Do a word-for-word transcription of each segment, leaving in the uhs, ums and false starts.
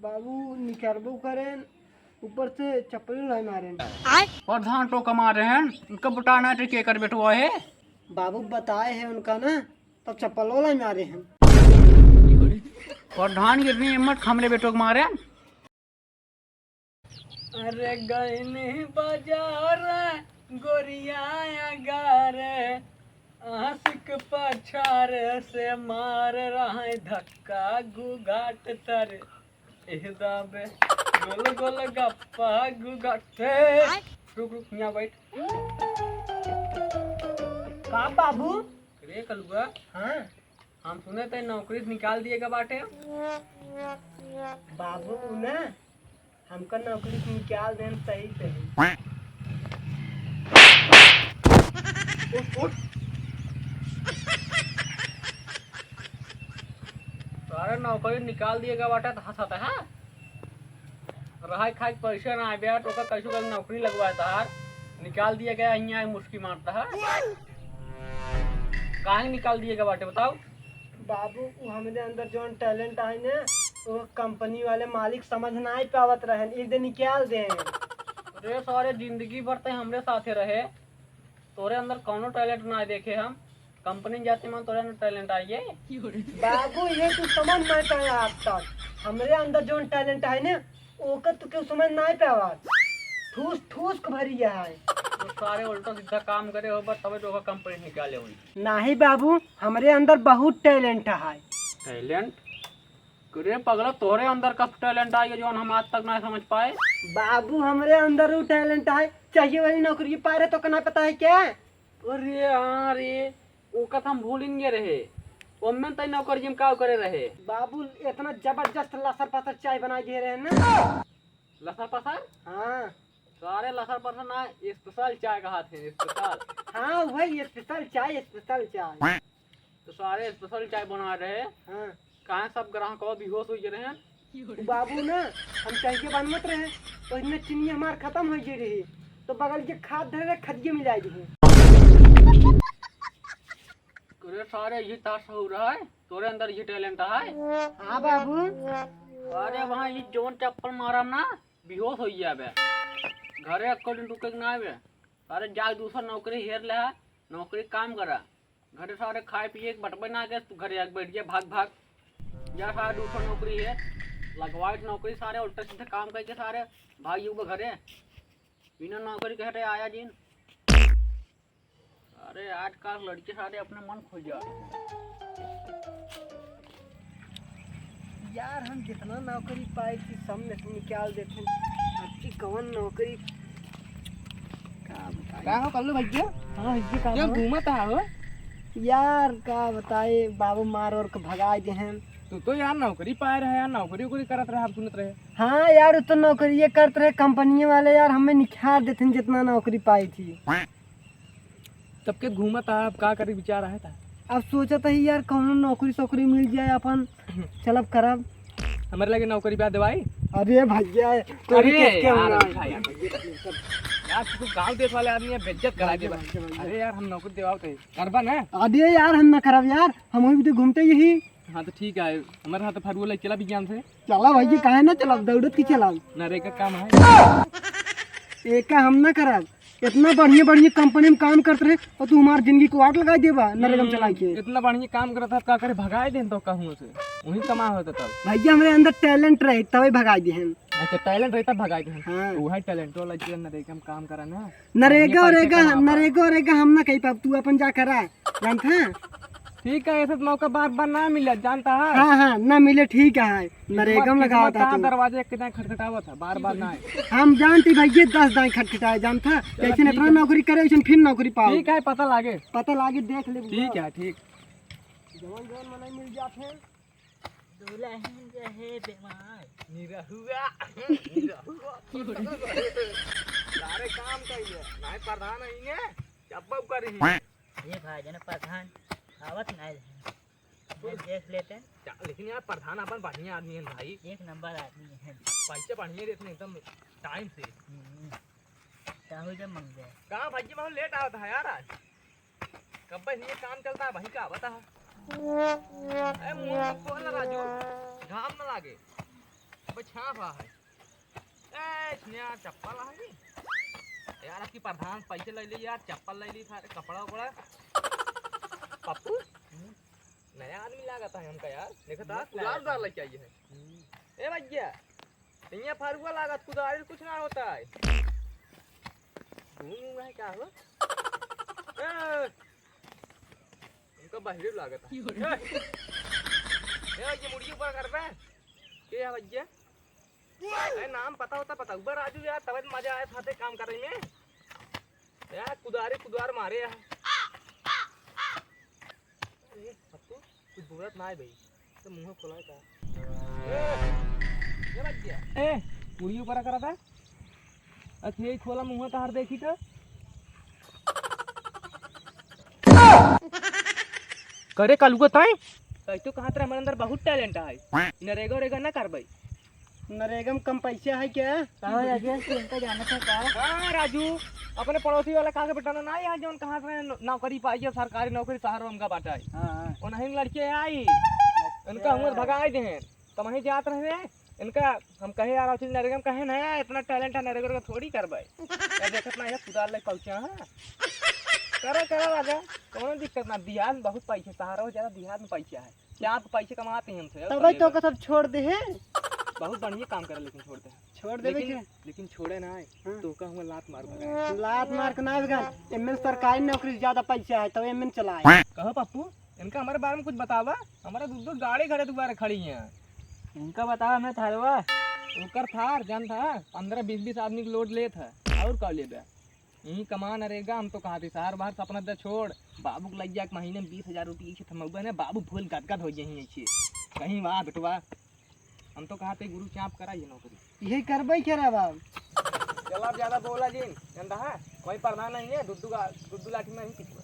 बाबू निकरबो करेन, ऊपर से चप्पल लाई मारेन। प्रधान टोका मारे हैं, उनका बताना है कि एकर बेटवा है। बाबू बताए हैं उनका ना, तब चप्पल लाई मारे हैं। प्रधान की इतनी हिम्मत, हमरे बेटो को मारे। अरे गईनी बाजार गोरिया अगार, आशिक पछार से मार रहे धक्का गुगाट तर। एह दाबे गोल गोल गप्पा गुगाट। रुक, रुक, यहाँ बैठ। का बाबू? रे कलुआ। हाँ। हम सुने थे नौकरी से निकाल दिए गए बाटे। बाबू, उ ना, हमका नौकरी से निकाल देन सही सही। उठ, उठ। सारे नौकरी निकाल दिए गए बाटे तो हंसत है। रहाई खाए के पैसा ना आवे, तो ओकर कैसे ओकर नौकरी लगवाए तहार? निकाल दिया गया, हियाँ मुस्की मारता है। काहे निकाल दिए गए बाटे, बताओ? बाबू, उ हमरे अंदर जौन talent है ना, वो कंपनी वाले मालिक समझ ना पावत रहन, ई दे निकाल दे। अरे सारे, जिंदगी भर ते हमरे साथे रहे, तोरे अंदर कौनो talent ना देखे हम। कंपनी जाते मन तोरे अंदर talent आई है। बाबू, ये तू समझ ना पाया आज तक। हमरे अंदर जौन talent है ना, ओकर तू केहू समझ ना पावा। ठूस ठूस के भरी है। तो सारे उल्टा सीधा काम करे हो, बस तबे तो ओकर कंपनी निकाले हुई। नाही बाबू, हमरे अंदर बहुत talent है। Talent? रे पगला, तोहरे अंदर का talent आई है जौन हम आज तक ना समझ पाए? बाबू, हमरे अंदर उ talent है, चाहिए वाली नौकरी पा रहे तो का ना पता है क्या? अरे हाँ रे, ओका तो हम भूल ही गए रहे। ओमे तई नौकरी में का करे रहे? बाबू, इतना जबरदस्त लसर पसर चाय बनाई दे रहे हैं ना। लसर पसर? हाँ। सारे लसर पसर ना, special चाय कहा थे, special। हाँ, वही special चाय, special चाय। तो सारे special चाय बना रहे। हाँ। काहे सब ग्राहक बेहोश हो गए रहे? बाबू ना, हम चाय के बनवत रहे, तो इतने चीनी हमार खत्म हो गई रही, तो बगल के खाद धरे रहे, खदिये मिला दी। अरे सारे, ये तास हो रहा है, तोरे अंदर ये talent है। हाँ बाबू। अरे वहाँ ये जौन चप्पल मारम ना, बेहोश हो जाबे। घरे एको दिन रुके के ना आवे। अरे जा दूसर नौकरी हेर ले, नौकरी काम करा। घरे सारे खाए पिए के बटबे ना के, तू घरे आके बैठ गया, भाग भाग। जा सारे दूसर नौकरी है, लगवाए के नौकरी सारे, उल्टा सीधा काम करके सारे भाग जाऊबे घरे। बिना नौकरी के हटे आया जिन। अरे आजकल लड़के सारे अपने मन खोज जा रहे हैं। यार, हम जितना नौकरी पाई थी, सब में से निकाल देते हैं। अब की कौन नौकरी? का बताई? का हो कल्लू भैया? हाँ भैया, का क्यों हो? घूमत आ हो? यार, का बताए, बाबू मार और के भगाए दे हैं। तू तो यार नौकरी पाए रहे यार, नौकरी उकरी करत रहे, हम सुनत रहे। हाँ यार, उ तो नौकरिये करत रहे, कंपनी वाले यार हमें निखार देते हैं, जितना नौकरी पाई थी। तब के घूमत आ, अब का करे विचार आया था? अब सोचत ही यार, कौनो नौकरी सोकरी मिल जाए, अपन चलब करब। हमरे लगे नौकरी बा देवाई। अरे भैया, तोरी अरे केस के यार, होना है? अच्छा यार, भैया, यार, तू गाँव देश वाले आदमी है, बेइज्जत करा दे भैया, बस। भैया, भैया। अरे यार, हम नौकरी देवाओ तो करबा ना? अरे यार, हम ना करब यार, हम वही भी तो घूमते यही। हाँ, तो ठीक है, हमारे साथ फरुआ लेके चला विज्ञान से। चला भाई जी, काहे ना चला, दौड़त की चला। नरेगा काम है। एका हम ना करब, इतना बढ़िया बढ़िया कंपनी में काम करत रहे और तू हमार जिंदगी को वाट लगा देबा नरेगा में चला के। इतना बढ़िया काम करत है, का करे, भगाए देन तो कहूँ से, वही कमा होता तब। भैया, हमरे अंदर talent रहे, तबे भगाए दे हम। अच्छा, talent रहे तब भगाए दे हम। हाँ। वही talent वाला जो नरेगा में काम करा ना। नरेगा बढ़िया पैसा ओरेगा, कमाबा। नरेगा ओरेगा हम ना कही पाब, तू अपन जा करा, जानत है? ठीक है, ऐसे तो मौका बार बार ना मिले, जानता है? हाँ, हाँ, ना मिले, ठीक है। नरेगा में किस्मत लगावत है कहाँ तू। दरवाजे के दाएं खटखटावत है, बार बार ना आए। हम जानती भैया, दस दाएं खटखटाए, जानता है? चलो, जैसे ठीक इतना है। नौकरी करे, वैसे फिर नौकरी पाओ। ठीक है, पता लागे। पता लागे, देख ले। ठीक है, ठीक। जवन जवन मनई मिल जात है। दुल्हन रहे बीमार। निरहुआ, निरहुआ। सारे काम कइले, नाहीं प्रधान अइने, जब करी। ये भाई, जना प्रधान आवत नाहीं रहे। मैं देख लेते हैं। चा-, लेकिन यार, प्रधान अपन बढ़िया आदमी है भाई। एक नंबर आदमी है। पैसे बढ़िया देते हैं एकदम time से। हम्म। चाहो जब मंग जाए। कहाँ भाई जी, बहुत late आवत है यार आज। कब से ये काम चलता है भाई का, बता। ए, मुंह खोल ना राजू, घाम ना लागे। अबे हाँ, बा है। ए, इसने यार चप्पल आ गई। यार, आपकी प्रधान पैसे ले ली यार, चप्पल ले ली, सारे कपड़ा उपड़ा। पप्पू, नया आदमी लागत है हमका यार। देखो तो, कुदार उदार लेके आई है। ए भैया, इहाँ फरुआ लागत, कुदारी कुछ ना होता है। घूम घूम है क्या हो? ए, इनका बहिरे लागत है। ए, ए, ये मुड़ियो पर कर बे। के है भैया? ए, नाम पता होता, पता। ऊपर राजू यार, तबे तो मजा आए साथे काम करे में। यार, कुदारी कुदार मारे यार। अरे, पप्पू, कुछ बोलत ना है भाई। तो मुंह खोला है का? ए, ये बात क्या? ए, पूरी ऊपर करा था। अच्छा, ये खोला मुंह तार देखी तो। करे कलुआ ताई? कह तो कहा तेरा हमारे अंदर बहुत talent है। नरेगा ओरेगा ना करबै। नरेगा में कम पैसा है क्या? कहाँ है राजेश? तू इनका जानत है का? हाँ राजू, अपने पड़ोसी वाला कहा के बेटा ना, ना यहाँ जौन कहाँ से नौ-, नौकरी पाई है, सरकारी नौकरी शहर में हमका बाटा है। हाँ, हाँ। उन्हीं लड़के आई, अच्छा। इनका हुआ भगाई दे हैं। तो वहीं जात रहे, इनका हम कहे यार, अखिल नरेगा में कहे ना, इतना talent है नरेगा का थोड़ी करबै। अब देखत ना है, कुदार ले पहुँचा है। करो, करो राजा, कोनो दिक्कत ना, देहात में बहुत पैसा, शहर हो ज्यादा, देहात में पैसा है। क्या आप पैसे कमाते हैं हमसे? तबे तो का सब छोड़ दे हैं। बहुत बढ़िया काम करे, लेकिन छोड़ दे। छोड़ देवे लेकिन, के? लेकिन छोड़े ना है, हाँ। तो का हुआ लात मार भगाए। लात मार के ना भगाए, एमएन सरकारी नौकरी से ज्यादा पैसा है, तो एमएन चलाए। कहो पप्पू, इनका हमारे बारे में कुछ बतावा। हमारे दो, दो गाड़ी घरे दुआरे खड़ी हैं। इनका बतावा, मैं थारवा। ओकर थार, जान था, पन्द्रह बीस बीस आदमी के load लेत है, और का लेबे? यहीं कमा नरेगा, हम तो कहा थे शहर बाहर सपना दे छोड़। बाबू के लग जाके महीने में बीस हजार रुपये की थमउबे ने, बाबू फूल गदगद हो जाही ऐसे। कहीं वाह बेटवा, हम तो कहा थे गुरु चाप करा ये नौकरी। यही करबै क्या रे बाब? चल, आप ज्यादा बोला जिन, जानता है, वही प्रधान नहीं है, दुद्दू का, दुद्दू लाठी में नहीं पिटवा।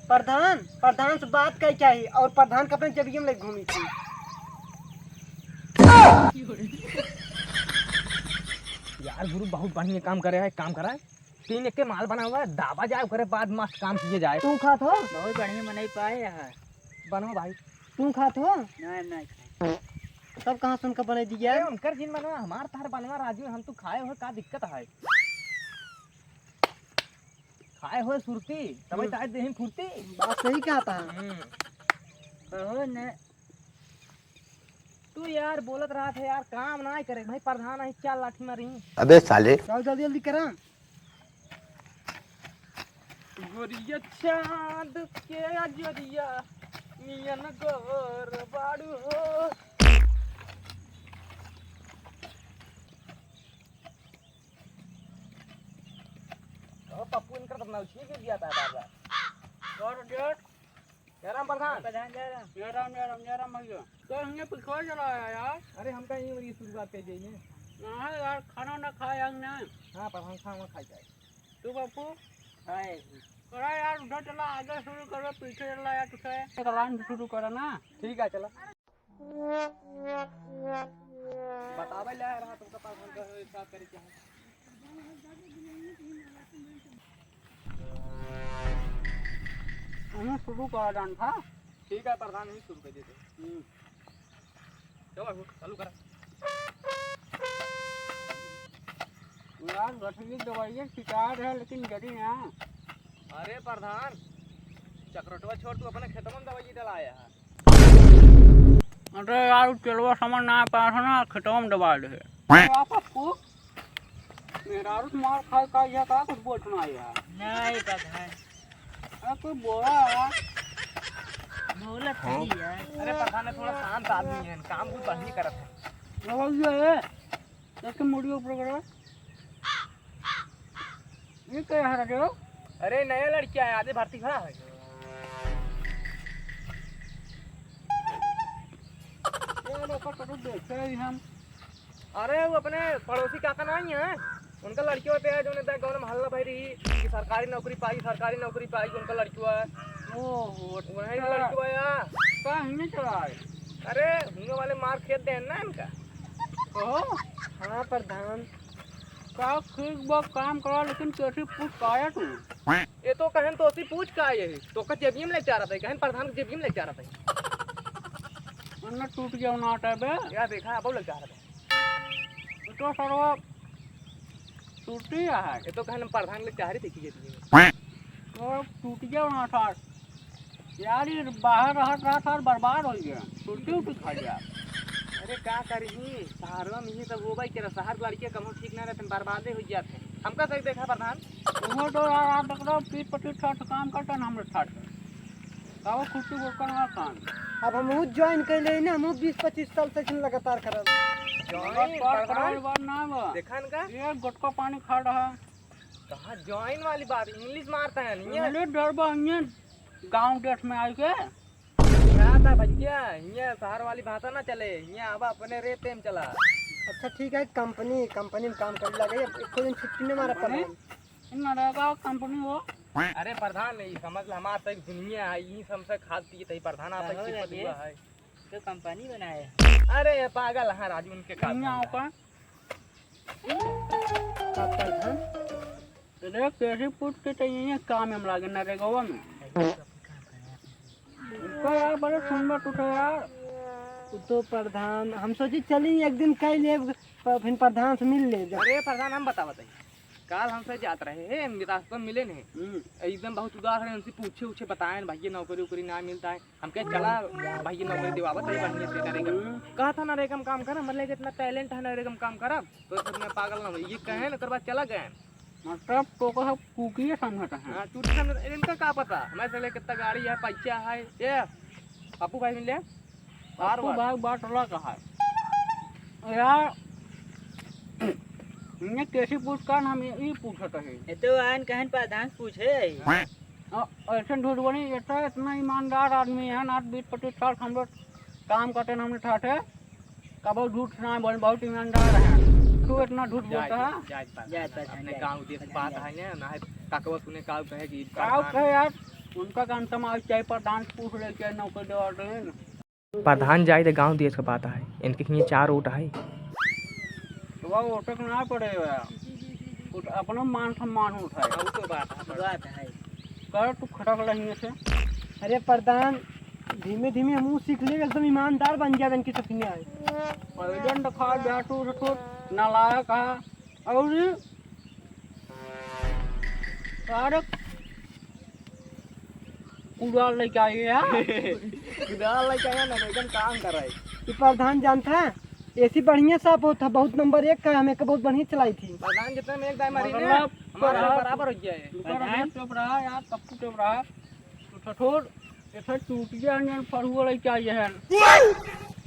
प्रधान, प्रधान से बात कही क्या ही, और प्रधान के अपने जबियम ले घूमी थी। यार गुरु बहुत बढ़िया काम करे है, काम करा है। तीन एक के माल बना हुआ है, दाबा जाए, ओकरे बाद मस्त काम किए जाए। तू खात हो? बहुत बढ़िया बनाई पाए है। बनो भाई। तू खात हो? नहीं, नहीं खाए। तब कहाँ सुन के बने दिया? अरे उनकर जिन बनवा, हमार तार बनवा राजू, हम तू खाए हो, का दिक्कत है? खाए हो सुरती, तबे हम्म। ताए देही फुर्ती। बात सही कहा था। हम्म। कहो ने। तू यार बोलत रहा था यार, काम ना करे भाई, प्रधान आई क्या लाठी मारी। अबे साले। जाओ जल्दी जल्दी करा। गोरिया चांद के अजोरिया नियन गोर बाड़ू हो। ओ पप्पू, इनकर तो नाव छीन के दिया था बार बार। और डेट जय राम प्रधान। प्रधान जय राम। जय राम, जय राम, जय राम भैया। तो हमने पिछवा चला आया यार। अरे हमका यहीं वही शुरुआत कर जाइए। हाँ यार, खाना ना खाए हमने। हाँ प्रधान, खाना खा जाए। तू बापू? हाय। करा यार, उधर चला, आगे शुरू करो, पीछे चला यार, तुझे। एक लाइन शुरू करो ना। ठीक है, चला। बतावे ले रहा तुमके पास हम कहे साफ करे के है। हमें शुरू करा जान था। ठीक है प्रधान, ही शुरू कर देते। हम्म। चलो बाबू, चालू करा। यार, गठरी दवाइयाँ छिटा रहे, लेकिन जरी ना। अरे प्रधान, चक्रोटवा छोड़, तू अपने खेतवा में दवाई डलाया है। अरे यार, उ तेलवा समझ ना पाया था ना, खेतवा में दबा दे। का पप्पू? मेहरारू से मार खाए का, यह का कुछ बोलत ना यार? नहीं पता है। अरे कोई बोला यार। बोलत नहीं यार। अरे प्रधान है, थोड़ा शांत आदमी है, काम कुछ बढ़िया करत है। रवैया है। देख के मुड़ियो ऊपर करो। ये क्या है रे? अरे नया लड़किया है, आधे भर्ती खड़ा है। ये लोग को तो देखे ही हम। अरे वो अपने पड़ोसी काका नहीं है, उनका लड़कियों पे है, जो उन्हें गाँव में हल्ला भई रही कि सरकारी नौकरी पाई, सरकारी नौकरी पाई, उनका लड़कियों है। ओहो, वही अच्छा। लड़कियों है। का हमने चला है? अरे हुआ वाले मार खेत दे ना इनका। कहो। हाँ प्रधान। का ठीक बा, काम करा, लेकिन कैसे पूछ पाया तू? ये तो कहन तो उसी पूछ का यही, तो का जेबियम ले जा रहा था, कहन प्रधान के जेबियम ले जा रहा था। अन्ना टूट गया ना आटा बे। या देखा, अब ले जा रहा था। तो सरवा टूटी है। ये तो कहन प्रधान लोग चाहरी देखी गई थी। तो टूट गया वहाँ था। यार, ये बाहर रहत, रहत और बर्बाद हो गया। टूटी उटी खा गया। अरे का करी, शहरवा में ही सब होबे करे, शहर के लड़के कमो ठीक ना रहते, बर्बादे हो जाते। हमका सही देखा प्रधान। वो तो यार, आप देख रहे हो, पीठ पति ठाठ काम करता ना, हम ठाठ। का वो खुशी को करवा काम। अब हम ज्वाइन कर ले ना, हम बीस पच्चीस साल से लगातार करब। ज्वाइन लगातार प्रधान? करल बार ना बा। देखा न का? ये गुटखा पानी खा रहा। कहाँ ज्वाइन वाली बात, इंग्लिश मारता है, नहीं है? इंग्लिश डर बा, ये गाँव देश में आई के। क्या था भैया, ये शहर वाली भाषा ना चले, ये अब अपने रेते में चला। अच्छा ठीक है, कंपनी, कंपनी में काम करे लगे, अब एको दिन छुट्टी नहीं मारा पड़ा। कंपनी? नरेगा कंपनी हो। अरे प्रधान, ई समझ ल, हमार तो एक दुनिया है, ई समझ खाद पिए तही प्रधान, आप का हो एक जाके? हुआ है। तो कंपनी बनाए। अरे ये पागल है राजू, उनके का दुनिया धंधा? होकर। का प्रधान? अरे कैसे पूछ के तो ये काम में लागे नरेगावा में। इनका यार बड़े सुंदर टूटे यार। उ तो प्रधान, हम सोची चली एक दिन कह लेब, प-, फिर प्रधान से मिल लेब। अरे प्रधान, हम बतावत है, काल हमसे जात रहे हैं, हम रास्ता में मिले नहीं। हम्म। एकदम बहुत उदास रहे, उनसे पूछे उछे बताए, भैया नौकरी उकरी ना मिलता है। हम कहे चला भैया नौकरी दिवावत है बढ़िया से नरेगा। हम्म। कहा था नरेगा में काम करा, मतलब इतना टैलेंट है नरेगा में काम करा, तो सब में पागल ना हो। ये कहे ना, ओकर बाद चला गए। मतलब तो को सब कुकिए समझता है। हाँ, चूतिए समझता है। इनका का पता? हमारे से लेके कितना गाड़ी है, पैसा है। ये पप्पू भाई मिले। कार पप्पू वार। भाई बात अलग है। यार, इन्हें कैसे पूछ का नाम ये, ये पूछत है। ये तो आन कहन प्रधान से पूछे। हाँ, ऐसे झूठ बोली, ये तो इतना ईमानदार आदमी है ना, बीस पच्चीस साल हम लोग काम करते हैं, हमने ठाठे। कबो झूठ ना बोल, बहुत ईमानदार है। तू इतना झूठ जाए, बोलता है? जाए, जाए, जाए, अपने जाए। गाँव देश बात है ना, ना है, काकवा सुने काऊ कहे कि काऊ प्रधान कहे यार, उनका काम समाज चाहे प्रधान पूछ ले, चाहे नौकर देवा दे। प्रधान जाए तो गाँव देश का बात है, इनके लिए चार वोट है। तो वह वोट के ना पड़े यार, कुछ अपना मान सम्मान उठाए। हाँ, वो तो बात है। बात है। कर तू खटक लहिए से। अरे प्रधान, धीमे धीमे हमहू सीख लेब, एकदम ईमानदार बन जाब इनकी सफिया है। पहले न खा जा तू, तू नालायक है। और सारे कुदाल लेके आए यार। कुदाल लेके आया ना, एकदम काम कर रहा है। ये प्रधान जानता है, एसी बढ़िया साफ होता, बहुत नंबर एक का, हमें का बहुत बढ़िया चलाई थी। प्रधान जितना में एक दाई मारी ना, मतलब हमारा बराबर हो गया है। प्रधान चुप रहा यार, पप्पू चुप रहा। तू ठठोर, ऐसा चूतिया नियन फरुआ लइका ये है।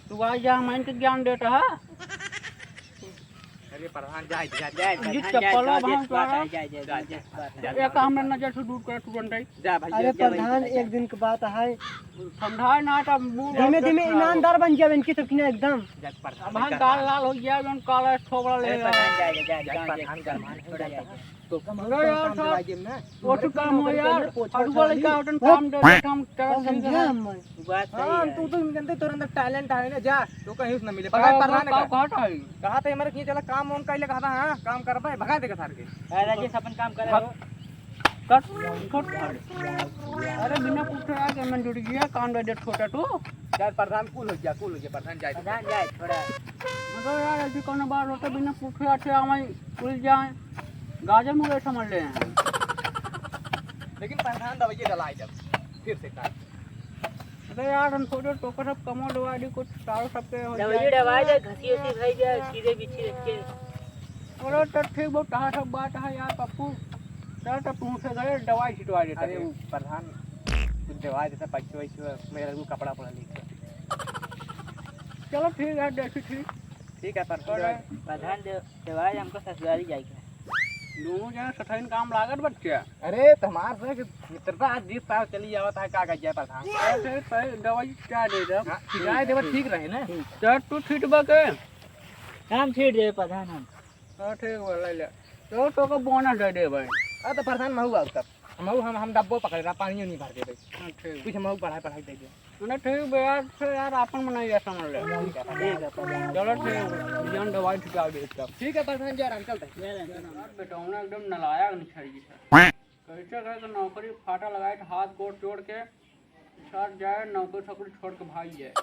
तू आ जा, हम इनके ज्ञान देता है। अरे प्रधान, जाए, जाए, जाए, ये प्रधान, चप्पल जाए, भांग जाए, तोरा। जाए, जाए, जाए, जाए, जाए, जाए, जाए, एक हमने नजर से दूर करे तुरंत ही। जा भाई, अरे जा, जा, प्रधान, जा, जा। एक दिन के बात है। समझाए ना तो मुंह धीमे, धीमे ईमानदार बन जावे इनकी तो किना एकदम। जा प्रधान, अब हम जा। गाल लाल हो गया, जौन काला ठोबड़ा ले अरे रहा। प्रधान, जाए, जाए, जाए, जा जाए, प्रधान, जाए, जा प्रधान, छोड़ा जाए, जाए। जाए। तो कम अरे यार, हम सर, दिवाई देम ना। वो तो काम हो यार, पोछा अरुआ उछा लइका ली। होतन काम दे, काम करत समझे नहीं। हम। बात सही हाँ, है। तू तो जानते तोर अंदर टैलेंट है ना, जा, तो कहीं से ना मिले। का, पकड़ प्रधान का, का। का कहत है? कहा था हमारे कि चला काम वाम कर ले, कहा था, हाँ, काम कर पाए, भगा देगा सार के। अरे राजेश, अपन काम करे भाग। हो। कट, कट। अरे बिना पूछे आ गया, मैं जुड़ गया, काम दे दे छोटा तू। यार प्रधान कूल हो गया, कूल हो गया, प्रधान जाए। प्रधान जाए, थोड़ा। मतलब यार, ऐसी कोनो बात होता बिना पूछे अच्छे आवे, उलझ जाए। गाजर मुझे समझ ले हैं। लेकिन प्रधान दवाई डलाई जब, फिर से काट। अरे यार, हम सोचे टोकर सब कमो डवा दी, कुछ तारो सबके हो दवाई जाए। डवा दे, घसी उसी भाई जाए, सीधे बिछी रख के। अरे तो ठीक, बहुत कहा सब बात है यार पप्पू। चल तो तू से घरे दवाई छिटवा देता अरे है। वो प्रधान, कुछ दवाई देता, पैसे वैसे, मेरे को कपड़ा पड़ा लेके। चलो ठीक है, देखी ठीक। ठीक है, प्रधान। प्रधान दे-, देवाई हमको ससुरारी जाए के। दोनों जने सठैन काम लागत बच्चे। अरे, तुम्हार से कि मित्रता आज जीत पार चली आवत है, का कह जाए प्रधान? अरे, पहले दवाई क्या दे दे? हाँ, छिटाए देवा ठीक रहे ना? चल, तू छिटबा के। हम छीट देबे प्रधान हम। हाँ, ठीक बा, ले ले। तो, तो को बोनस दे दे भाई। हाँ, तो प्रधान महू आऊ तब। महू हम, हम डब्बो पकड़े रहा, पानियो नहीं भर दे भाई। हाँ, ठीक। कुछ महू पढ़ाई, पढ़ाई दे दे। मने ठीक बा यार, से यार आपन मनाई जा समझ ले। ठीक है, ठीक है, प्रधान। चलो ठीक बा, जान दवाई ठिका दे इसका। ठीक है, प्रधान, जय राम, चलते हैं। जय राम। यार बेटौना एकदम नलायक निकल गई है। कैसे कहे कि नौकरी फाटा लगाए के हाथ गोड़ जोड़ के छट जाए, नौकरी छोकरी छोड़ के भाग जाए।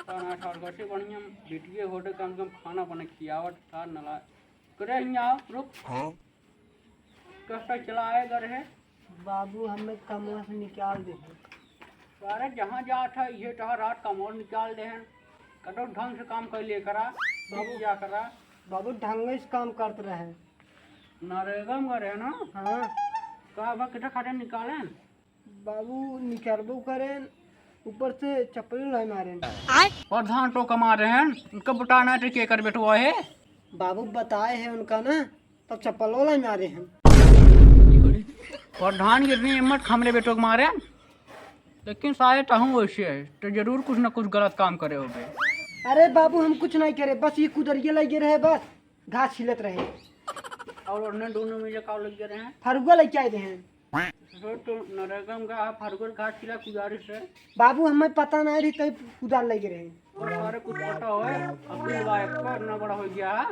खाना ठार करते बढ़िया, बेटिए होते कम से कम खाना बने खियावत था नला। करे हियाँ आओ, रुक। हाँ? कैसा चला आए घर है? बाबू, हमें कमवा से निकाल दे हैं। अरे, जहाँ जात है, ये तहाँ रात कमवा निकाल दे हैं। कतो ढंग से काम कर ले करा, बाबू। क्या करा? बाबू, ढंग से काम करत रहे। नरेगा में करे ना? हाँ। का बा, कितना खाते निकालें? बाबू, निकलबो करें, ऊपर से चप्पल लाई मारें। प्रधान तो कमा रहे हैं, उनका बताना है कि एकर बेटवा है। बाबू, बताए हैं उनका ना, तब चप्पलो लाई मारे हैं। प्रधान इतनी हिम्मत हमरे बेटो के मारे, लेकिन शायद तहूँ वैसे है, तो जरूर कुछ ना कुछ गलत काम करे होबे। अरे बाबू, हम कुछ नहीं करे, बस ये कुदरिये लगे रहे, बस घास छिलत रहे। और उन्हें दोनों मिले का लगे रहे हैं? फरुआ लेके आए रहे हैं। ससुर तो नरेगा में गया, फरुआ घास छिला कुदारी से। बाबू, हमें पता नहीं रही, तब कुदार लगे रहे। और सारे कुछ पता होए, अब्दुल भाई को इतना बड़ा हो गया है।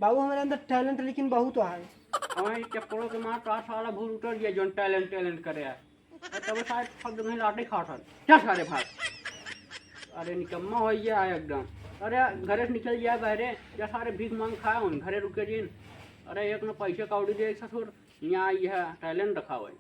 बाबू, हमारे अंदर talent लेकिन बहुत है। हमारे चप्पलों के मार तो आज साला भूल उतर गया, जोन talent, talent करे है। और तब सारे सब जगह लाटे खात है। चल सारे भाग। अरे निकम्मा हो गया है एकदम। अरे घरे से निकल गया बाहरे, या सारे भीख मांग खाए उन, घरे रुके जिन। अरे एक ना पैसे कौड़ी दे ससुर, यहाँ आई है talent दिखावे।